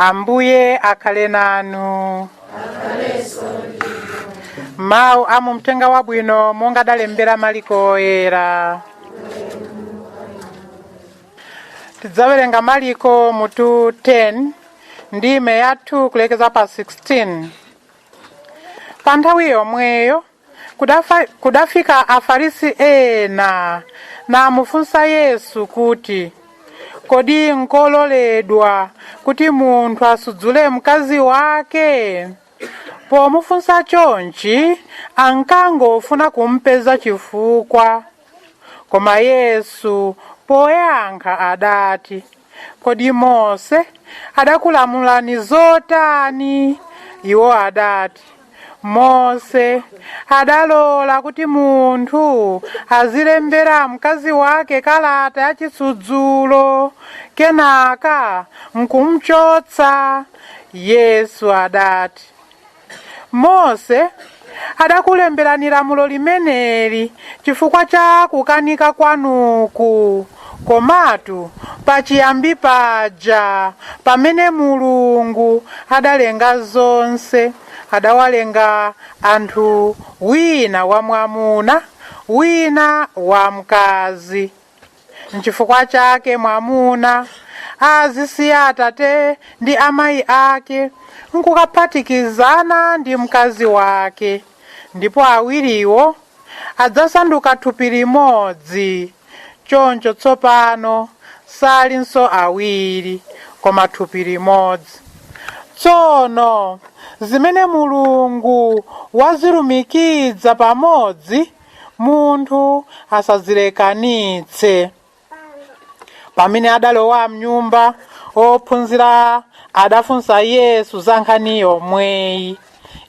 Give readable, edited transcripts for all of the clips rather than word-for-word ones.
Ambuye akhale nanu. Mawu a mu mthenga wabwino monga adalembera Maliko oyera. Tidzawerenga Maliko mutu 10, ndime ya 2 kulekeza pa 16. Pa nthawi yomweyo kudafika Afarisi ena namufunsa Yesu kuti, "Kodi nkololedwa kuti munthu asudzule mkazi wake?" Pomufunsa chonchi ankangofuna kumpeza chifukwa. Koma Yesu poyankha adati, "Kodi Mose adakulamulani zotani?" Iwo adati, "Mose adalola kuti munthu azilembera mkazi wake kalata ya chisudzulo, kenaka nkumchotsa." Yesu adati, "Mose adakulemberani lamulo limeneli chifukwa cha kukanika kwanuku. Komatu pachiyambi paja, pamene Mulungu adalenga zonse, adawalenga anthu wina wamwamuna, wina wamkazi. Nchifukwa chake mwamuna azisiya atate ndi amayi ake nkukaphatikizana ndi mkazi wake, ndipo awiriwo adzasanduka thupi limodzi. Choncho tsopano salinso awiri, koma thupi limodzi. Tsono zimene Mulungu wazilumikiza pamodzi, munthu asazilekanitse." Pamene adalowa mnyumba, ophunzira adafunsa Yesu za nkhani yomweyi.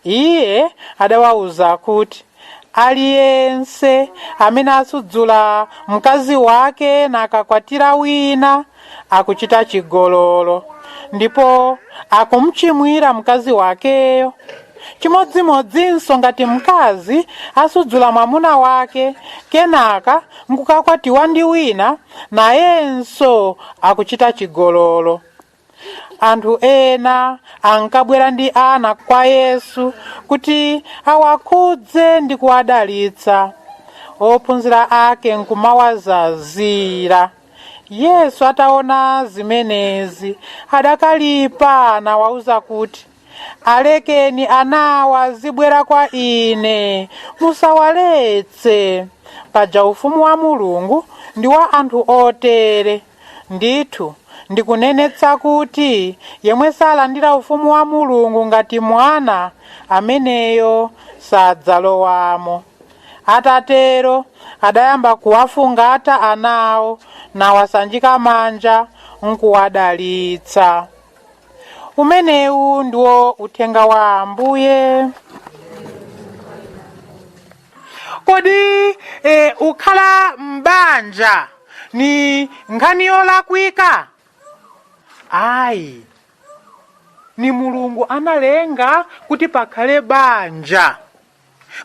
Iye adawawuza kuti, "Aliyense amene asudzula mkazi wake nakakwatira wina akuchita chigololo, ndipo akumchimwira mkazi wakeyo. Chimodzimodzinso ngati mkazi asudzula mwamuna wake kenaka nkukakwatiwa ndi wina, nayenso akuchita chigololo." Anthu ena ankabwera ndi ana kwa Yesu kuti awakhudze ndi kuwadalitsa. Ophunzira ake nkumawazazira. Yesu ataona zimenezi adakalipa nawauza kuti, "Alekeni anawa azibwera kwa ine, musawaletse. Paja ufumu wa Mulungu ndi wa anthu otere. Ndithu ndikunenetsa kuti yemwe salandira ufumu wa Mulungu ngati mwana, ameneyo sadzalowamo." Atatero adayamba kuwafungata anawo, nawasanjika manja nkuwadalitsa. Umenewu ndiwo uthenga wa Ambuye. Kodi ukhala m'banja ni nkhani yolakwika? Ayi, ni Mulungu analenga kuti pakhale banja.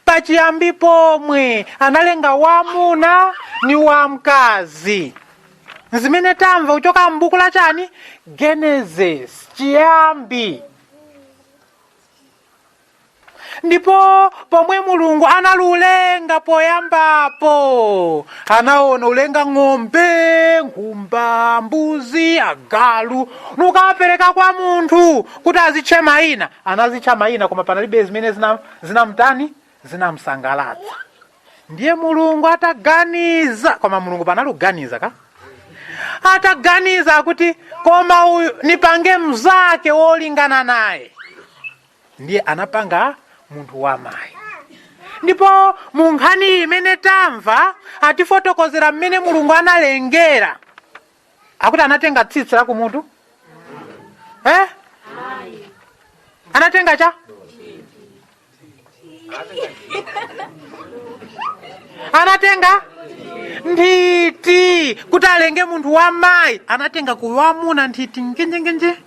Pachiyambi pomwe analenga wamuna ni wamkazi, zimene tamva kuchoka m'buku la chani? Genesis, chiyambi. Ndipo pomwe Mulungu analulenga poyambapo, anaona ulenga ng'ombe, nkhumba, mbuzi, agalu, nukapereka kwa munthu kuti azitche mayina. Anazitcha mayina, koma panalibe zimene zinamtani, zinamsangalatsa. Ndiye Mulungu ataganiza, koma Mulungu panaluganiza ka, ataganiza kuti, "Koma uyu nipange mzake wolingana naye." Ndiye anapanga munthu wamayi. Ndipo mu nkhani imene tamva, atifotokozera mmene Mulungu analengera. Akuti anatenga tsitsi la kumutu, eh? Anatenga cha anatenga nthiti kuti alenge munthu wamayi. Anatenga kuwamuna nthiti, njenjenjenje,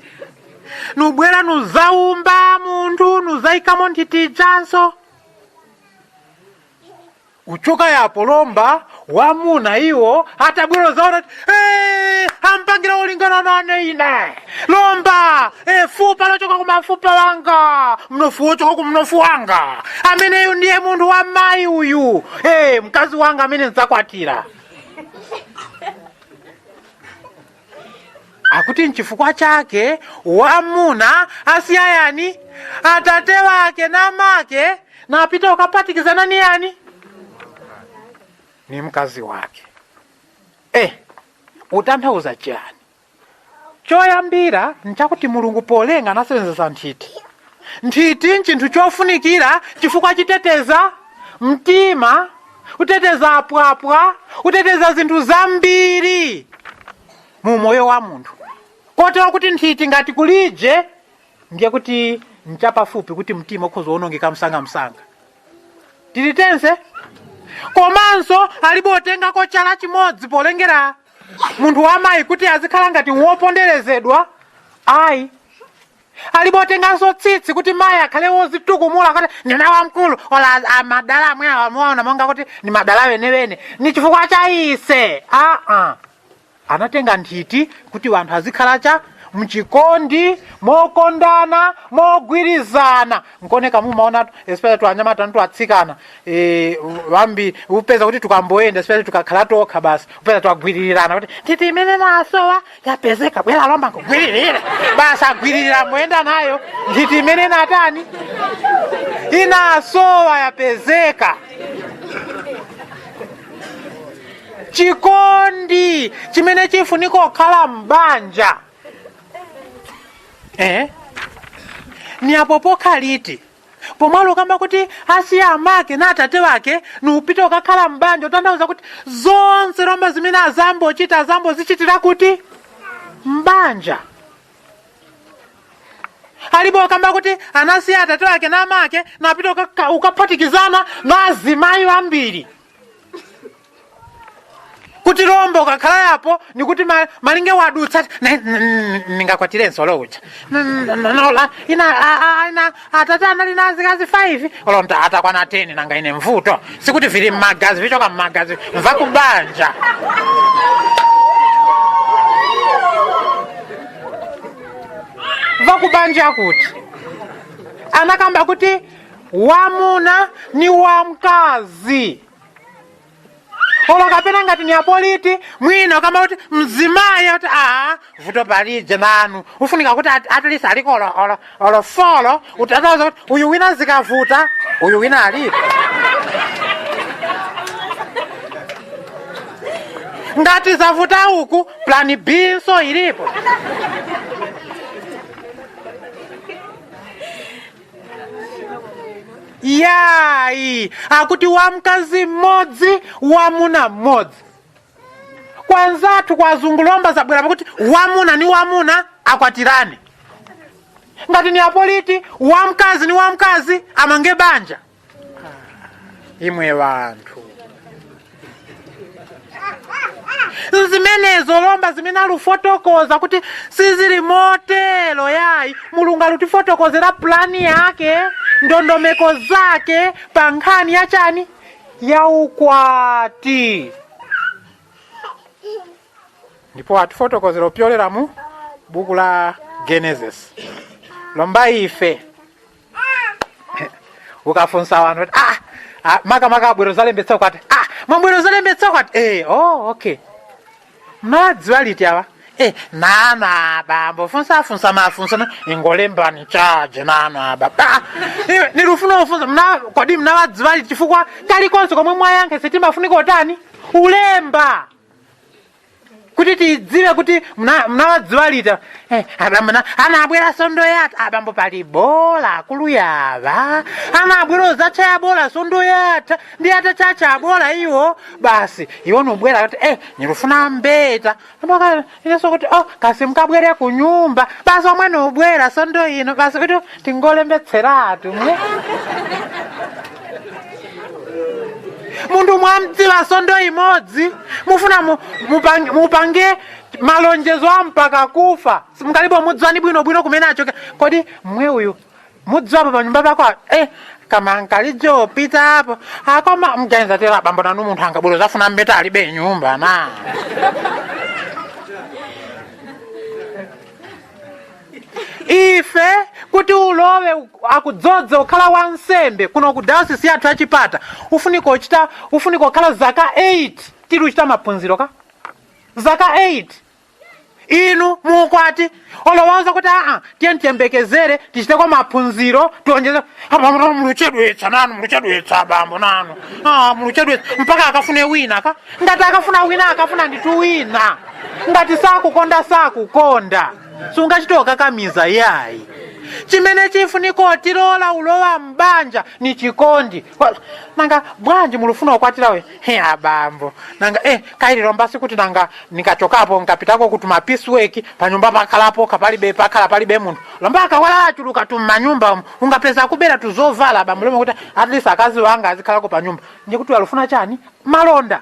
nubwera nuzaumba munthu, nuzayikamo nthiti ijanso. Uchoka yapo lomba wamuna iwo atabwera zaona kuti, "Eh, Ampangira olingana nane ine lomba fupa lochoka kumafupa wanga, mnofu wochoka kumnofu wanga, ameneyu ndiye munthu wa mayi uyu, mkazi wanga amene ndidzakwatira. Akuti nchifukwa chake wamuna asiya yani atate wake namake napita ukapatikizana ni yani ni mkazi wake. Utanthauza chani? Choyambira nchakuti Mulungu polenga anasenzesa nthiti. Nthiti nchinthu chofunikira chifukwa chiteteza mtima, uteteza apwapwa, uteteza zinthu zambiri mu moyo wa munthu, kotero kuti nthiti ngati kulije ndiye kuti nchapafupi kuti mtima ukhoza wonongeka msangamsanga. Tilitense komanso alibe otengako chala chimodzi polengera munthu wamayi kuti azikhala ngati woponderezedwa ayi. Alibe otenganso tsitsi kuti mayi akhale wozitukumula kuti ndina wamkulu, ola amadala amwe awamuona monga kuti ni madala wenewene ni chifukwa cha ise. Aa, anatenga nthiti kuti wanthu azikhala cha mchikondi, mokondana, mogwirizana. Nkoneka mumaona especially twanyamata twatsikana, wambi upeza kuti tukamboyenda, especially tukakhala tokha basi, upeza twagwiririrana kuti nthiti imene nasowa yapezeka, bwera lomba nkugwiririre basi, agwiririra moyenda nayo nthiti imene natani inasowa yapezeka. Chikondi chimene chifunika kukhala m'banja, ni apo pokha liti pomwe kamba kuti asiya amake na atate wake nupita ukakhala m'banja, utanthauza kuti zonse lomba zimene azambochita azambozichitira kuti m'banja. Alipo okamba kuti anasiya atate wake na amake napita ukaphatikizana na azimayi ambiri, kuti lombo ukakhala yapo nikuti malinge wadutsa ningakwatirenso louja ina ina atate anali na azikazi 5, olo atakwana 10, nanga ine mvuto sikuti vili mmagazi, vichoka mmagazi mvakubanja. Vakubanja kuti anakamba kuti wamuna ni wamkazi, olo kapena ngati ni apoliti mwina ukamba kuti mzimayi kuti aa vuto palije nanu ufunika kuti at least aliko olo 4, utanthauza kuti uyu wina zikavuta uyu wina alipo. Ngati zavuta uku, plan B nso ilipo. Yayi, akuti wamkazi mmodzi, wamuna mmodzi. Kwanzathu kwa azungulomba zabwera pakuti wamuna ni wamuna akwatirane, ngati ni apoliti wamkazi ni wamkazi amange banja. Imwe wanthu, zimenezo lomba zimene alufotokoza kuti sizili motero yayi. Mulungu alutifotokozera plani yake, ndondomeko zake pa nkhani ya chani ya ukwati, ndipo atifotokozera upyolera mu buku la Genesis. Lomba ife ukafunsa wanthu kuti makamaka abwero zalembetsa ukwati, mwabwero zalembetsa ukwati, oh, okay, mnadziwa liti awa? Nana bambo funsa funsa mafunso ingolembani chaje nana aba, iwe nilufuna ufunsa mna kodi mnawadziwa liti? Chifukwa kalikonse komwe mwayankhe sitimafunika utani ulemba kuti tidziwe kuti mnawadziwa liti. Abambo anabwera sondo yatha. Abambo pali bola akulu yava anabwera uzachaya bola sondo yatha ndi atachacha bola iwo basi iwo nubwera kuti nilufuna mbeta. Amaka inenso kuti oh kasi mkabwere ku nyumba basi omwe nubwera sondo ino basi kuti tingolembetseratu mwe munthu mwamdziwa sondo imodzi mufuna mupange malonjezo a mpaka kufa, mukalipo mudziwani bwinobwino kumene achoke. Kodi mwe uyu mudziwapo pa nyumba pako? Kama nkalijo pita apo akoma mganiza tera abambo nanu munthu angabwera zafuna mbeta alibe nyumba na Ife kuti ulowe akudzodze ukhala wansembe kuno ku dayosisi yathu yachipata, ufunika uchita, ufunika ukhala zaka 8 tili uchita maphunziro ka zaka 8. Inu muukwati olowauza kuti aa, tiye tiyembekezere, tichiteko maphunziro, tionjeze apa. Muluchedwetsa nanu, muluchedwetsa abambo nanu. Ah, muluchedwetsa mpaka akafune wina ka. Ngati akafuna wina, akafuna nditu wina. Ngati sakukonda, sakukonda, sungachite kakamiza yayi. Chimene chifunika otilola ulowa mbanja ni chikondi. Nanga bwanji mulufuna ukwatira we? He, abambo, nanga kailiro mbasi kuti nanga nikachokapo nkapitako kuti ma piece work panyumba pakhalapo kapalibe, pakhala palibe munthu. Lomba akawala achuluka tum'manyumba umu, ungapeza kubera tuzovala. Abambo, lomwe kuti at least akazi wanga azikhalako panyumba. Ndiye kuti alufuna chani? Malonda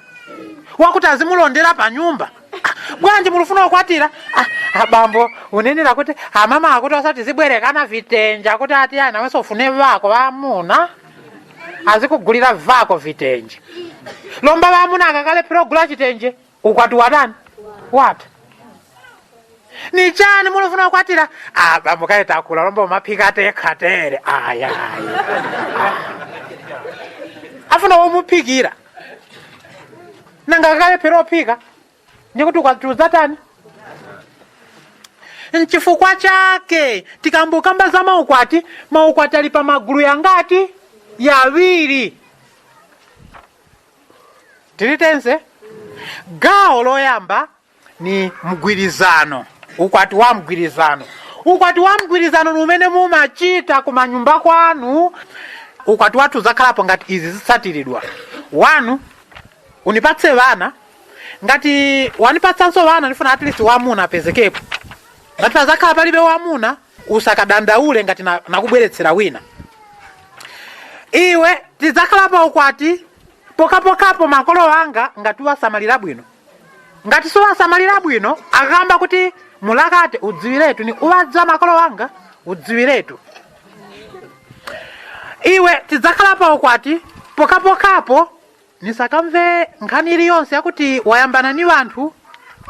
wakuti azimulondera panyumba. Ah, bwanji mulufuna ukwatira? Ah, abambo, unenera kuti amama akuti osati zibwerekana vitenja, kuti ati ana wenso ufune vako vamuna azikugulira vako vitenje. Lomba vamuna akakalephera kugula chitenje, ukwati watani? Wata. Ni chani mulufuna kukwatira? Ah, bambo, kale takula, lomba umaphika tekha tere. Aya, aya, afuna womuphikira. Nanga akalephera ophika, ndikuti ukwati udzatani? Nchifukwa chake tikambokamba za maukwati, maukwati ali pa magulu yangati? Yawiri. Tili tense? Gawo loyamba ni mgwirizano, ukwati wa mgwirizano. Ukwati wa mgwirizano ni umene mumachita kumanyumba kwanu. Ukwati wathu uzakhalapo ngati izi zitsatiridwa: wanu, unipatse vana. Ngati wanipatsanso vana, ndifuna at least wamuna apezekepo. Ngati pazakhala palibe wamuna, usakadandaule ngati nakubweretsera wina. Iwe tidzakhala pa ukwati pokapokapo makolo anga ngati wasamalira bwino. Ngati siwasamalira bwino, akakamba kuti mulakate, udziwiretu ni uwadza makolo anga, udziwiretu. Iwe tidzakhala pa ukwati pokapokapo nisakamve nkhani iliyonse yakuti wayambana ni wanthu,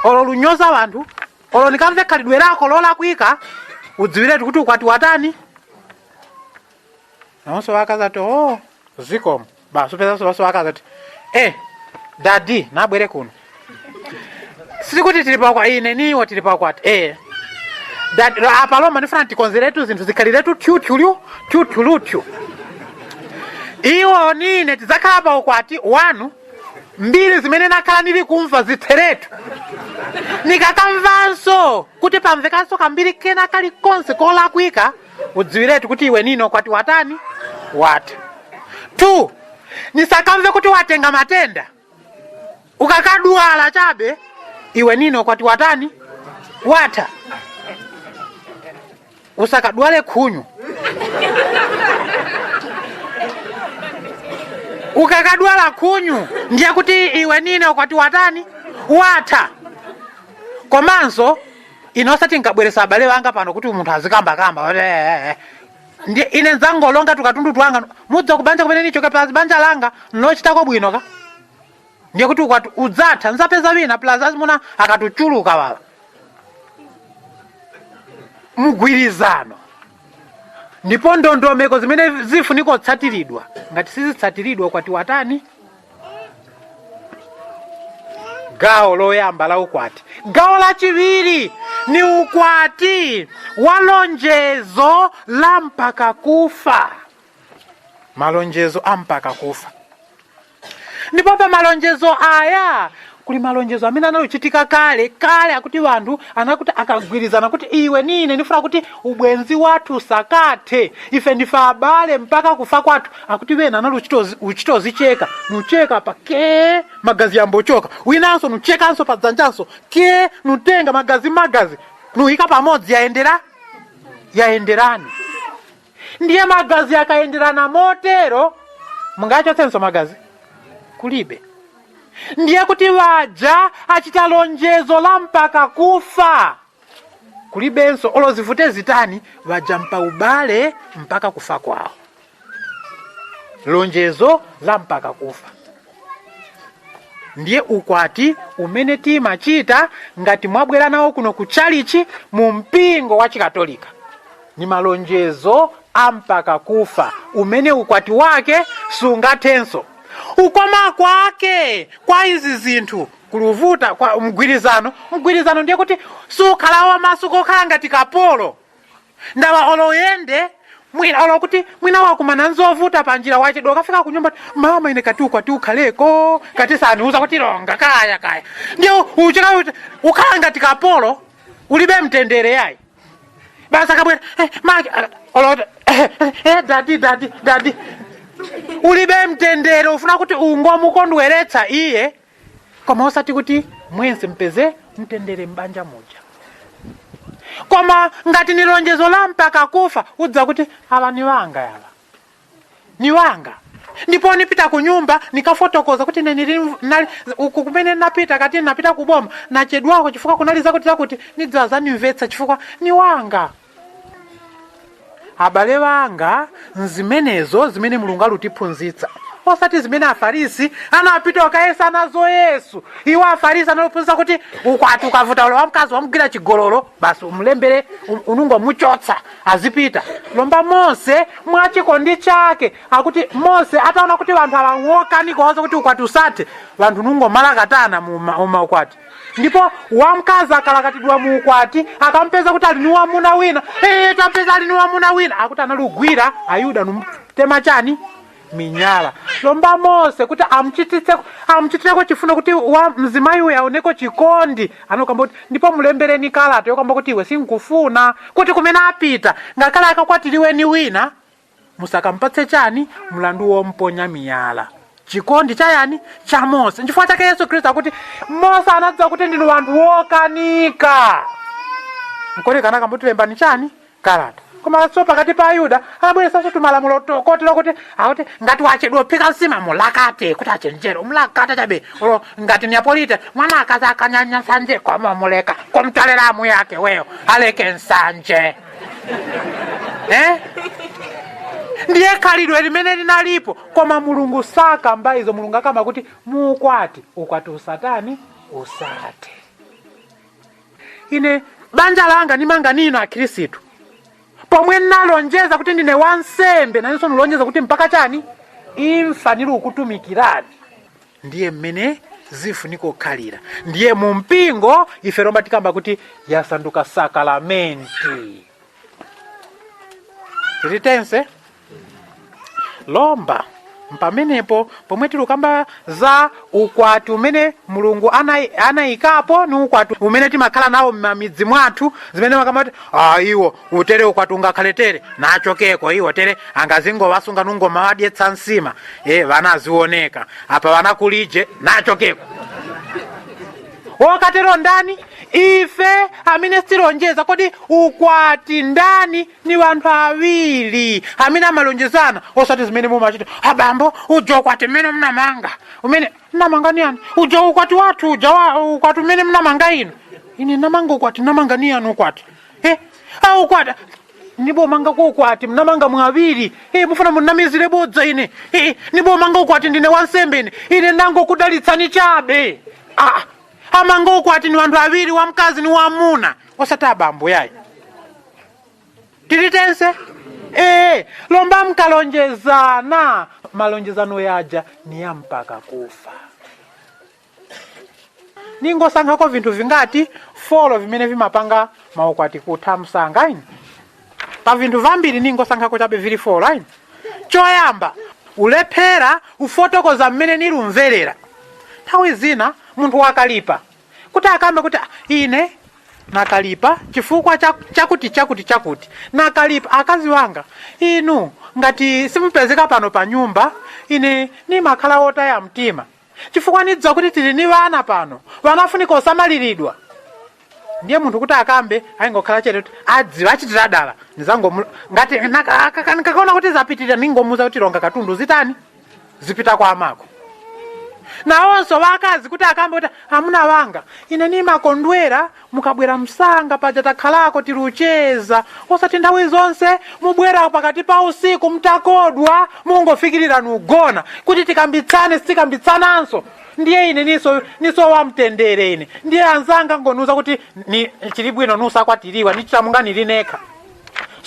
olo lunyoza wanthu, olo nikamve khalidwe lako lolakwika, udziwiretu kuti ukwati watani. Nawonso wakazati, "Oh, zikomo." Basi, upezanso baso wakazati, "Daddy, nabwere kuno. Sikuti tili pakwa ine niwo tili pakwati. Daddy, apa lomba ndifuna tikonzeretu zinthu zikhaliretu tyuthyulyu tyuthyulutyu. Iwo nine tidzakhala pa ukwati wanu, mbiri zimene nakhala ndili kumva zitheretu. Nikakamvanso kuti pamvekanso kambiri kena kalikonse kolakwika, udziwiretu kuti iwe nino kwati watani? Wata. Two, nisakamve kuti watenga matenda, ukakadwala chabe, iwe nino kwati watani? Watha. Usakadwale khunyu. Ukakadwala khunyu, ndiye kuti iwe nine ukwati watani? Watha. Komanso ine osati nkabweresa abale wanga pano kuti munthu azikambakamba. Ndiye ine nzangolonga tukatundu twanga, mudza kubanja kumene nichoke pa banja langa nlochitako bwino ka. Ndiye kuti ukwati udzatha, nzapeza wina, plus azimuna akatuchuluka wawa. Mgwirizano ndipo ndondomeko zimene zifunika kutsatiridwa, ngati sizitsatiridwa, ukwati watani? Gawo loyamba la ukwati. Gawo lachiwiri ni ukwati wa lonjezo la mpaka kufa, malonjezo a mpaka kufa. Ndipo pa malonjezo aya kuli malonjezo amene analochitika kale kale, akuti wanthu anakuti akagwirizana kuti iwe nine ndifuna kuti ubwenzi wathu usakathe, ife ndife abale mpaka kufa kwathu. Akuti wena anali uchito zicheka, nucheka pa ke magazi yambochoka, winanso nuchekanso pa dzanjanso ke, nutenga magazi magazi nuyika pamodzi, yayendera yayenderani. Ndiye magazi akayenderana motero, mungachotsenso magazi? Kulibe. Ndiye kuti waja achita lonjezo la mpaka kufa, kulibenso olo zivute zitani, waja mpa ubale mpaka kufa kwawo, lonjezo la mpaka kufa. Ndiye ukwati umene timachita ngati mwabwera nawo kuno ku chalichi mu mpingo wa Chikatolika. Ni malonjezo ampaka kufa umene ukwati wake sungathenso. Ukoma kwake kwa izi zinthu kuluvuta kwa mgwirizano. Mgwirizano ndiye kuti sukhala wamasuka, okhala ngati kapolo. Ndawa oloyende mwina olo kuti mwina wakumana nzovuta panjira, wachedwa ukafika kunyumba, mama, ine kati ukwati ukhaleko, kati saniuza kuti longa kaya kaya, ndiye ucheka ukhala ngati kapolo, ulibe mtendere yayi. Basi akabwera, maki olo, daddy, daddy, daddy, ulibe mtendere. Ufuna kuti ungomukondweretsa iye, koma osati kuti mwense mpeze mtendere m'banja muja. Koma ngati ni lonjezo la mpaka kufa, udza kuti awa ni wanga, yawa ni wanga. Ndipo nipita ku nyumba nikafotokoza kuti ine nali uku kumene napita, kati napita kuboma, nachedwako chifukwa kunali zakuti zakuti, nidziwa zanimvetsa chifukwa ni wanga. Abale wanga, nzimenezo zimene Mulungu alutiphunzitsa, osati zimene Afarisi anapita ukayesa nazo Yesu. Iwo Afarisi analophunzitsa kuti ukwati ukavuta, ulo wamkazi wamugwira chigololo, basi umlembere unungomuchotsa azipita. Lomba Mose mwachikondi chake akuti Mose ataona kuti vanthu awangokanika waza kuti ukwati usathe, vanthu nungomalakatana mu maukwati, ndipo wamkazi akalakatidwa mu ukwati, akampeza kuti ali ni wamuna wina, tampeza ali ni wamuna wina, akuti analugwira Ayuda numtema chani? Minyala. Lomba Mose kuti amuchitireko chifundo kuti wa mzimayi uyu aoneko chikondi, anokamba kuti ndipo mulembereni kalata yokamba kuti iwe sinkufuna, kuti kumene apita ngakhale akakwatiriwe ni wina, musakampatse chani? Mlandu womponya miyala. Chikondi chayani? Cha Mose. Nchifukwa chake Yesu Khristu akuti Mose anadziwa kuti ndinu wanthu wokanika, nkolekana kambutilembani chani? Kalata. Koma so pakati pa Ayuda anabweresanso tumalamulo kotero kuti akuti ngati wachedwa phika nsima, mulakate kuti achenjere, umulakate chabe. Olo ngati ni apolite, mwana akazi akanyanya nsanje, koma muleka komtalera amu yake weyo aleke nsanje, eh? Ndiye khalidwe limene linalipo. Koma Mulungu sakamba izo. Mulungu akamba kuti muukwati ukwati usatani? Usate. Ine banja langa nimanga nino Akhristu, pomwe nalonjeza kuti ndine wansembe, nanenso nilonjeza kuti mpaka chani? Imfa nili ukutumikirani. Ndiye mmene zifunika kukhalira. Ndiye mu mpingo ife lomba tikamba kuti yasanduka sakalamenti. Tili tense lomba mpamenepo pomwe tilukamba za ukwati umene Mulungu anayikapo ni ukwati umene timakhala nawo m'mamidzi mwathu, zimene makamati, ah, iwo utere ukwati ungakhale tere nachokeko, iwo tere angazingowasunga nungoma wadyetsa nsima, vana azioneka apa, vana kulije nachokeko. Wokatero ndani? Ife amene sitilonjeza. Kodi ukwati ndani? Ni wanthu awiri amene amalonjezana, osati zimene mumachita. Abambo, uja ukwati mmene mnamanga, umene mnamanga ni yani? Uja ukwati wathu uja wa ukwati umene mnamanga inu. Ine namanga ukwati? Namanga ni yani ukwati? A ukwati nibomanga ko ukwati mnamanga mwawiri. Mufuna munamizire bodza ine? Nibomanga ukwati? Ndine wansembe ine, ine nangokudalitsani chabe. Ah, amanga ukwati ni wanthu awiri, wamkazi ni wamuna, osati abambo yayi. Tili tense? Lomba mkalonjezana, malonjezano yaja ni ya mpaka kufa. Ningosankhako vinthu vingati 4 vimene vimapanga maukwati kutha msanga ine. Pa vinthu vambiri ningosankhako chabe vili 4 ine. Choyamba, ulephera ufotokoza mmene nilumverera. Nthawi zina munthu wakalipa, kuti akambe kuti, "Ah, ine nakalipa chifukwa chakuti chakuti chakuti, nakalipa. Akazi wanga, inu ngati simupezeka pano pa nyumba, ine nimakhala wotaya mtima chifukwa nidziwa kuti tili ni vana pano, vanafunika osamaliridwa." Ndiye munthu kuti akambe ayingokhala chete kuti adziwa achitira dala. Nizango ngati nikaona kuti zapitirira, ningomuza kuti longa katundu, zitani, zipita kwa amako. Nawonso wakazi kuti akambe kuti, "Amuna wanga, ine nimakondwera mukabwera msanga paja takhalako tilucheza, osati nthawi zonse mubwera pakati pa usiku mtakodwa, mungofikirira nugona, kuti tikambitsane sitikambitsananso. Ndiye ine niso wamtendere ine. Ndiye anzanga ngonuza kuti ni chili bwino nusakwatiriwa, nichita munga nili nekha."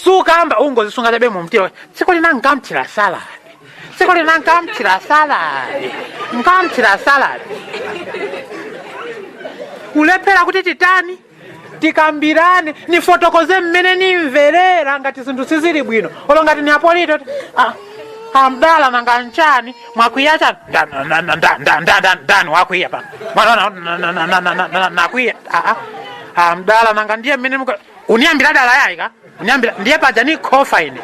Sukamba, ungozisunga chabe mu mtima. Tsiku lina nkamthira saladi, tsiku lina nkamthira saladi, nkamthira saladi. Ulephera kuti titani, tikambirane, nifotokoze mmene nimverera ngati zinthu sizili bwino. Olo ngati ni apolito, ah, amdala, nanga nchani, mwakwiya chani? Ndani wakwiya pano? Mwana nakwiya? Ah, amdala, nanga ndiye mmene muka uniyambira dala yayika uniyambira, ndiye paja nikhofa ine.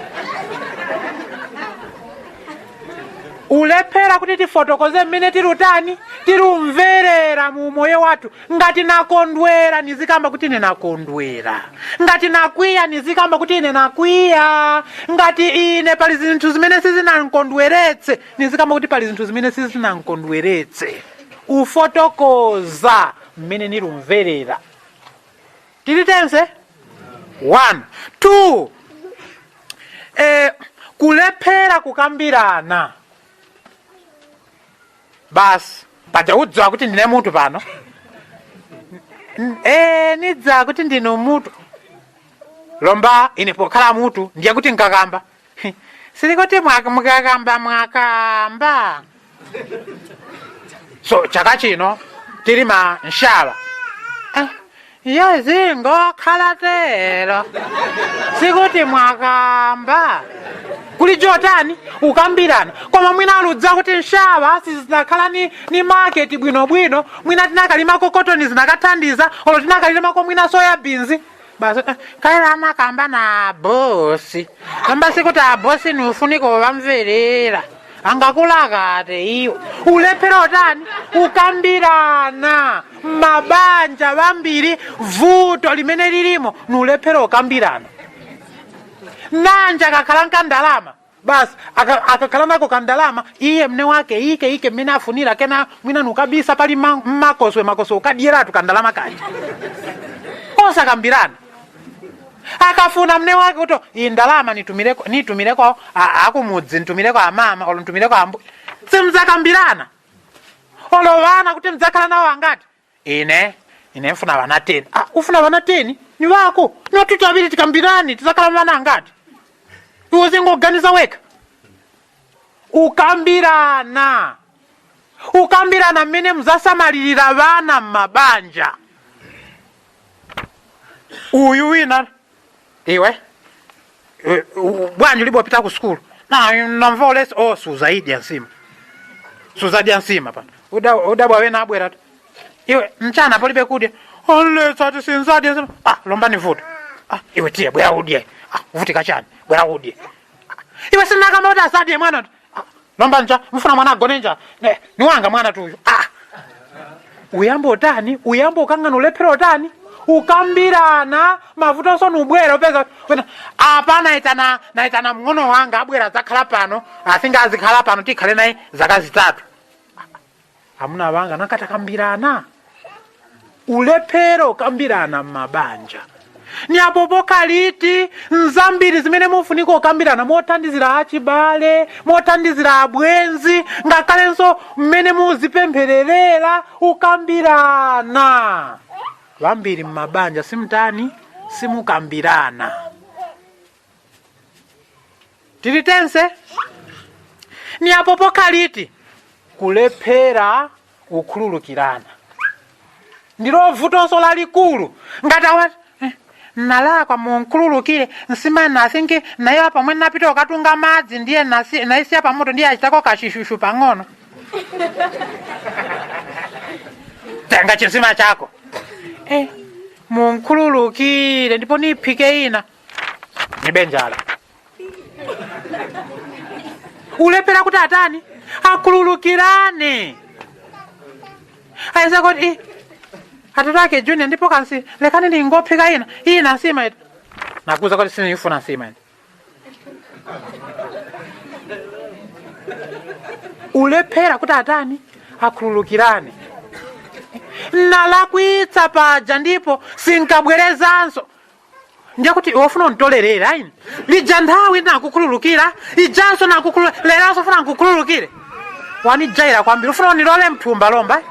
Ulephera kuti tifotokoze mmene tilutani, tilumverera mu moyo wathu. Ngati nakondwera, nizikamba kuti ine nakondwera. Ngati nakwiya, nizikamba kuti ine nakwiya. Ngati ine pali zinthu zimene sizinankondweretse, nizikamba kuti pali zinthu zimene sizinankondweretse. Ufotokoza mmene nilumverera. Tili tense? 1, 2, kulephera kukambirana. Basi, paja udziwa kuti ndine mutu pano. Nidza kuti ndine mutu. Lomba ine pokhala mutu, ndiye kuti nkakamba, silikoti mukakamba mwakamba. So chaka chino tilima nshava, eh, zingokhala tero, sikuti mwakamba. Kuli jotani ukambirana. Koma mwina aludza kuti nshava sizinakhala ni market bwinobwino. Mwina tinakalimako cotton, zinakathandiza, olo tinakalimako mwina soya beans. Basi, kaila amakamba na bosi. Lomba sikuti abosi niufuniko vamverera, angakulakate iwo. Ulephera otani, ukambirana. Mabanja vambiri vuto limene lilimo nulephera ukambirana. Nanja akakhala nkandalama, basi, akakhala nako kandalama, iye mne wake ike ike mmene afunira. Kena mwina nukabisa pali mmakoswe makoswe, ukadyeratu kandalama kaja, osakambirana. Akafuna mne wake kuti iyi ndalama nitumireko akumudzi, nitumireko amama, olo nitumireko ambu, simdzakambirana. Olo vana kuti mdzakhala nawo angati? Ine mfuna vana 10. Ah, ufuna vana 10? Ni vako natuti aviri, tikambirani tizakhala vana angati. Iwe zingoganiza weka. Ukambirana, ukambirana mmene muzasamalirira vana m'mabanja. Uyu wina, iwe, bwanji ulibopita ku sukulu? Na namva ulesi. Oh, suzaidya nsima, suzadya nsima pano. Udabwa wena abwera tu. Iwe, mchana polibe kudya, onletsa ati sinzadya nsima. Ah, lomba ni vuto. Ah, iwe, tiye, bwera udye. Ah, uvutika chani? Bwera udye. Ah, iwe, sinakamba kuti asadye mwana tu. Ah, lomba nja mfuna mwana agone nja? Ne, niwanga mwana tuyu. Ah, uyambo utani, uyambo ukangana. Ulephera utani, ukambirana. Mavuto sono ubwera, upeza wena apa naitana mng'ono wanga, abwera adzakhala pano, asinga azikhala pano, tikhale naye zaka 3. Amuna wanga, nakatakambirana. Ulephero ukambirana m'mabanja ni apo pokaliti. Nzambiri zimene mufunika ukambirana, mothandizira achibale, mothandizira abwenzi, ngakhalenso mmene muzipemphererera, ukambirana. Vambiri m'mabanja simutani, simukambirana. Tili tense? Ni apo pokaliti kulephera kukhululukirana ndilo vutonso lalikulu. Ngati awa, nalakwa, munkhululukire, nsima nasinki nayo pamwe napita ukatunga madzi, ndiye naisiya pamoto, ndiye achitako kachishushu pang'ono. Tenga chinsima chako, munkhululukire, ndipo niphike ina, nibe njala. Ulephera kuti atani, akhululukirane. Aisa kuti, "Atatu ake Junior, ndipo kansi lekani ndingophika ina ina nsima ita." Nakuza kuti sinifuna nsima ina. Ulephera kuti atani, akhululukirane. Nalakwitsa paja, ndipo sinkabwerezanso. Ndiye kuti iwe ufuna untolerera aini? Lija nthawi nakukhululukira, ijanso nakukhululukira, leranso funa nkukhululukire. Wanijaira kwambiri, ufuna unilole mthumba lomba.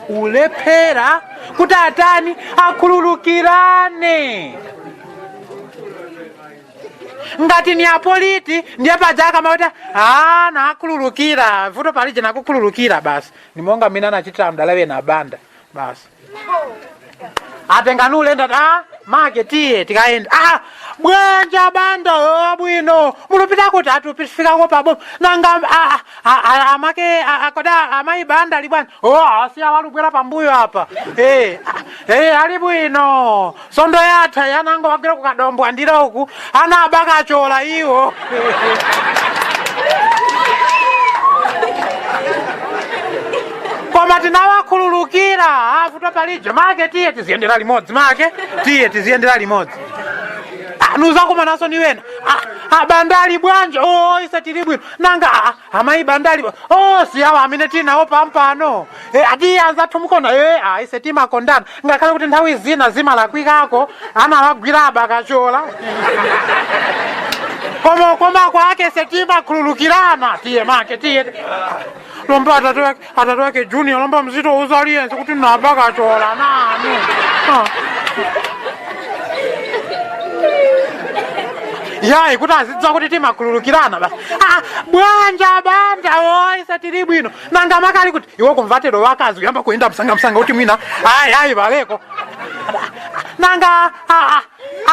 Ulephera Kuti atani? Akhululukirane. Ngati ni apoliti, ndiye pajaka mauti a nakhululukira, vuto palije, nakukhululukira basi. Nimonga mina nachitira mdalawe na banda basi, atenganule ndati a make tiye tikaenda. Ah, bwanja banda bwino, mulupita kuti? Atupifikako paboma. Nanga amake akoda amayi banda ali bwanji? Oh, asiya walubwera pambuyo apa. Eh, ali bwino, sondo yatha yanango wagwira kukadombo andira uku ana abakachola iwo. Koma tinawakhululukira, avuto palije, make tiye tiziyendera limodzi, make tiye tiziyendera limodzi. Ah, nuzakumanaso niwena. Ah, ah, bandali bwanje? Oh, ise tili bwino. Nanga amayi bandali? Oh, siyawa amene tinawo pampano. Ati anzathu mukona? Ah, ise timakondana, ngakhale kuti nthawi zina zimalakwikako, anawagwira abakachola, koma kwake se timakhululukirana. Tiye make, tiye. Lomba atatu wake Junior, lomba mzito uzaliyense kuti nabakachola nanu. Ah. Yayi, kuti azidziwa kuti timakhululukirana basi. Ah, bwanja banja? Oisa tili bwino. Nanga makali kuti iwe kumvatero wakazi kuyamba kuyenda msanga msanga kuti mwina ayi ayi baleko. Nanga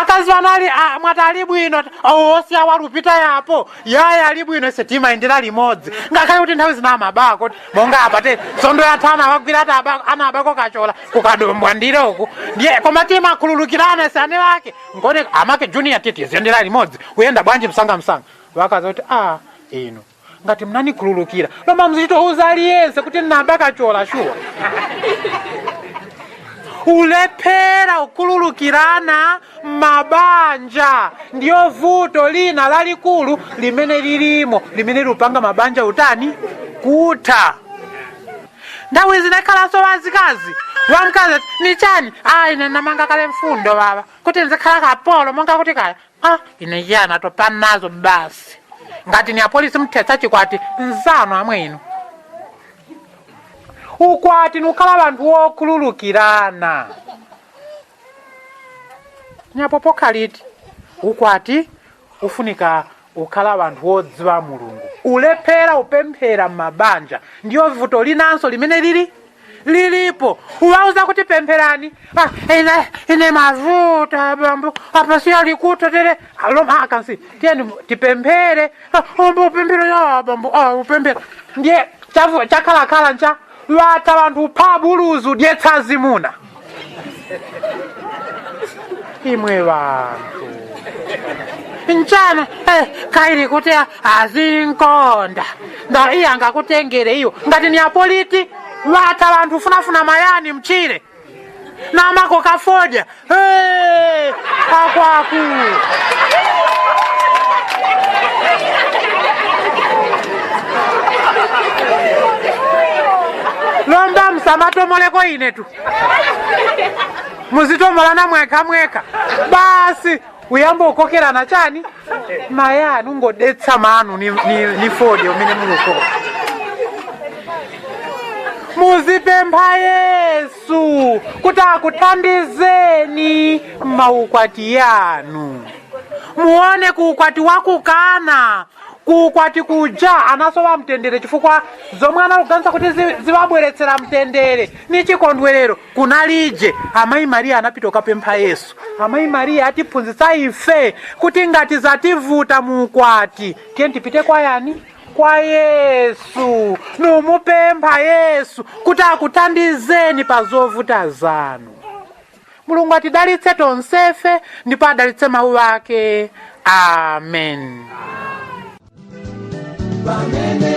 akazi vanali mwati ali bwino? Osiya walupita yapo. Yayi, ali bwino, ise timayendera limodzi, ngakhale kuti nthawi zina amabako, monga apa te sondo yathu anawagwira ati ana abako kachola kukadombwa ndiroku, ndiye koma timakhululukirana ise ane wake ngone amake Junior, titi ziyendera limodzi. Uyenda bwanji msanga msanga? Wakaza kuti a inu ngati mnanikhululukira, loma mzitouza aliyense kuti nabakachola shuwa. Ulephera kukhululukirana mabanja ndiyo vuto lina lalikulu limene lilimo, limene lupanga mabanja utani? Kutha. Nthawi zinakhalanso wazikazi, wamkazi ati, ni chani? Ah, ine namanga kale mfundo baba kuti nzikhala kapolo, monga kuti kaya ah, ine chiyani, atopa nazo basi. Ngati ni apolisi mthetsa chikwati nzano amwe inu. Ukwati nukhala vanthu wokhululukirana nyapo pokhaliti. Ukwati ufunika ukhala vanthu wodziwa Mulungu. Ulephera upemphera m'mabanja ndiyo vuto linanso limene lili lilipo. Uwauza kuti pempherani, ah, ine mavuto bambo apa siya likuto tere aloma akansi tiyeni tipemphere. Ah, ombo upemphera ya bambo, ah, upemphera ndiye chakhalakhala ncha vatha vanthu pha buluzu dyetsa zimuna. Imwe vanthu mchana kaili kuti azinkonda nda iye angakutengere iyo ngati ni apoliti. Vatha vanthu funafuna mayani mchire namako kafodya. Hey, akwaku lomba msamatomoleko ine tu, muzitomolana mwekha mwekha basi. Uyamba ukokerana chani mayani, ungodetsa manu ni fodya umene mulukoka. Muzipempha Yesu kuti akuthandizeni maukwati yanu. Muone kuukwati wakukana, kuukwati kuja anasowa mtendere chifukwa zomwe analuganisa kuti ziwabweretsera mtendere ni chikondwerero kunalije. Amayi Mariya anapita kukapempha Yesu. Amayi Mariya atiphunzitsa ife kuti ngati zativuta muukwati, tiye tipite kwa yani? Kwa Yesu, numupempha Yesu kuti akuthandizeni pa zovuta zanu. Mulungu atidalitse tonsefe ndipo adalitse mawu ake. Amen. Pamene